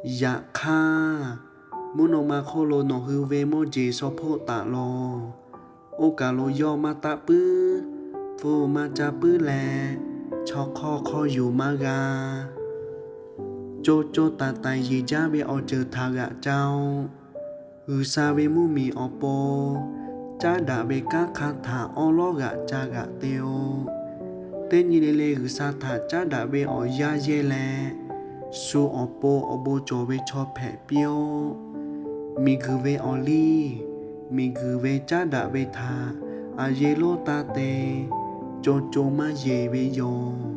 Yaꞈ hk'aˇ, mvuhˇ naw ma hk'oˆ lo nawˬ hui ve mawˇ jeˬ shaw hpoˆ taˍ lawˬ. Oˇ kaˬ lo yawˇ maˇ taˆ puiˉ, hpu maˇ caˇ puiˉ leh, chaw hk'awˇ hk'awˇ yuˬ maˇ g'a. Co co taiˍ taiˍ yeˬ jaˇ ve awˬ ceuˬ htaꞈ g'aꞈ ca-oˬ. G'uiˬsha ve mvuhˇmiˬ awˬ pon caˉ daꞈ ve kanˉ hk'aˇ htaꞈ awˉ lawˉ g'aꞈ ca g'aꞈ te-o. Teˇ nyi le le G'uiˬsha htaꞈ caˉ daꞈ ve awˬ yaˇ yehˇ leh, shu awˬ pon awˬ bon cawˬ ve chaw hpehꞈ piˇ-oˆ. Miˬguiˬ ve awˬ liˇ, miˬguiˬ ve caˉ daꞈ ve htaꞈ aˬ yeˬ lonˉ taˇ te, co co maˇ yeˬ ve yoˬ.